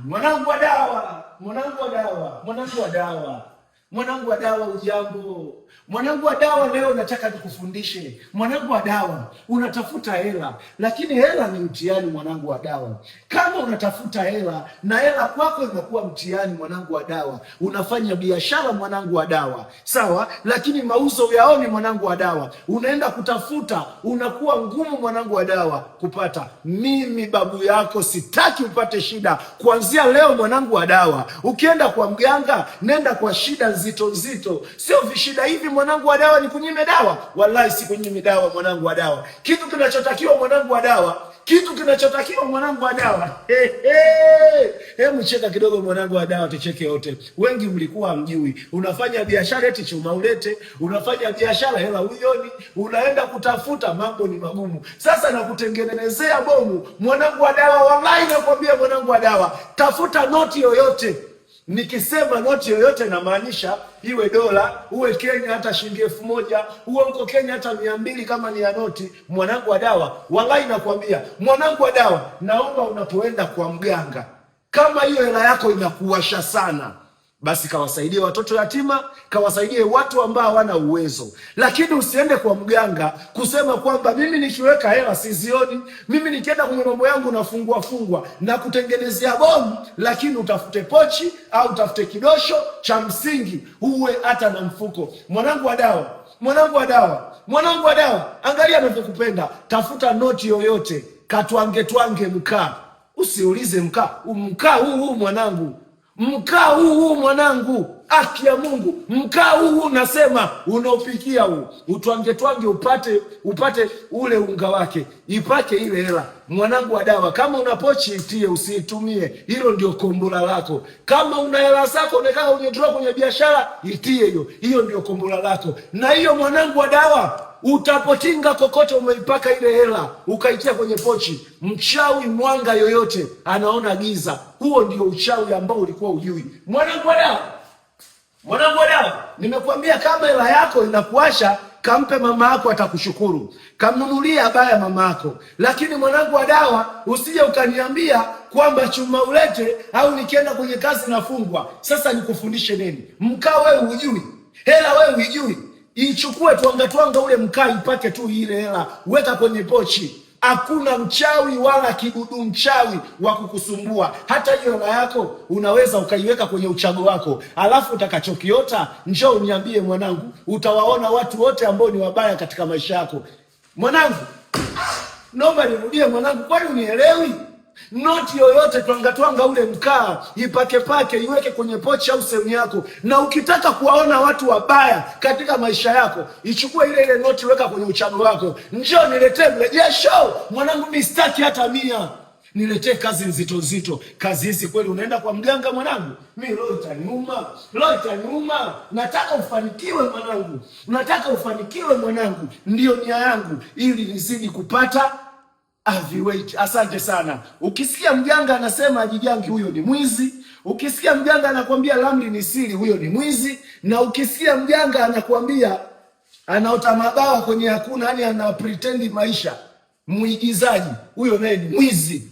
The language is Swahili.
Mwanangu wa dawa, mwanangu wa dawa, mwanangu wa dawa, mwanangu wa dawa, ujambo? Mwanangu wa dawa, leo nataka nikufundishe. Mwanangu wa dawa, unatafuta hela, lakini hela ni mtihani. Mwanangu wa dawa, kama unatafuta hela na hela kwako inakuwa mtihani, mwanangu wa dawa, unafanya biashara, mwanangu wa dawa, sawa, lakini mauzo uyaoni, mwanangu wa dawa, unaenda kutafuta, unakuwa ngumu, mwanangu wa dawa, kupata. Mimi babu yako sitaki upate shida. Kuanzia leo, mwanangu wa dawa, ukienda kwa mganga, nenda kwa shida nzito nzito, sio vishida hivi. Mwanangu wa dawa, nikunyime dawa? Wallahi sikunyimi dawa, mwanangu wa dawa. Kitu kinachotakiwa mwanangu wa dawa, kitu kinachotakiwa mwanangu wa dawa, hey, hey. Hebu cheka kidogo mwanangu wa dawa, tucheke wote. Wengi mlikuwa mjui, unafanya biashara eti chuma ulete, unafanya biashara hela uioni, unaenda kutafuta, mambo ni magumu. Sasa nakutengenezea bomu mwanangu wa dawa, wallahi nakwambia mwanangu wa dawa, tafuta noti yoyote. Nikisema noti yoyote namaanisha iwe dola, uwe Kenya hata shilingi 1000, uwe huko Kenya hata 200 kama ni ya noti. Mwanangu wa dawa, wallahi nakwambia mwanangu wa dawa, naomba unapoenda kwa mganga, kama hiyo hela yako inakuwasha sana, basi kawasaidie watoto yatima, kawasaidie watu ambao hawana uwezo, lakini usiende kwa mganga kusema kwamba mimi nikiweka hela sizioni, mimi nikienda kwenye mambo yangu nafungwa fungwa na kutengenezea bomu. Lakini utafute pochi au utafute kidosho cha msingi, uwe hata na mfuko. Mwanangu wa dawa, mwanangu wa dawa, mwanangu wa dawa, angalia anavyokupenda. Tafuta noti yoyote, katwange twange mkaa, usiulize mkaa, mkaa huu huu mwanangu, mkaa huu huu mwanangu, haki ya Mungu, mkaa huu huu nasema unaopikia huu, utwange twange upate ule unga wake, ipake ile hela. Mwanangu wa dawa, kama una pochi itie, usiitumie, hilo ndio kombora lako. Kama una hela zako unakaa kwenye draw kwenye biashara, itie hiyo, hiyo ndio kombora lako. Na hiyo mwanangu wa dawa, utapotinga kokote umeipaka ile hela ukaitia kwenye pochi, mchawi mwanga yoyote anaona giza. Huo ndio uchawi ambao ulikuwa ujui. Mwanangu wa dawa, mwanangu wa dawa, nimekuambia kama hela yako inakuasha, kampe mama yako, atakushukuru. Kamnunulie abaya mama yako. Lakini mwanangu wa dawa, usije ukaniambia kwamba chuma ulete au nikienda kwenye kazi nafungwa. Sasa nikufundishe nini? Mkaa wewe hujui, hela wewe hujui, ichukue twanga twanga ule mkaa, ipake tu ile hela, weka kwenye pochi. Hakuna mchawi wala kidudu mchawi wa kukusumbua. Hata hiyo hela yako unaweza ukaiweka kwenye uchago wako, alafu utakachokiota njoo uniambie mwanangu. Utawaona watu wote ambao ni wabaya katika maisha yako. Mwanangu, naomba nirudie mwanangu, kwani unielewi? Noti yoyote twanga twanga ule mkaa, ipake pake, iweke kwenye pochi au sehemu yako. Na ukitaka kuwaona watu wabaya katika maisha yako, ichukue ile ile noti, weka kwenye uchago wako, njoo niletee mrejesho. Mwanangu, mimi sitaki hata 100, niletee kazi nzito nzito. Kazi hizi kweli unaenda kwa mganga mwanangu? Mi roho itaniuma, roho itaniuma. Nataka ufanikiwe mwanangu, nataka ufanikiwe mwanangu, ndiyo nia yangu, ili nizidi kupata heavyweight. Asante sana. Ukisikia mganga anasema ajigangi, huyo ni mwizi. Ukisikia mganga anakuambia ramli ni siri, huyo ni mwizi. Na ukisikia mganga anakuambia anaota mabawa kwenye hakuna, yani ana pretend maisha, muigizaji, huyo naye ni mwizi.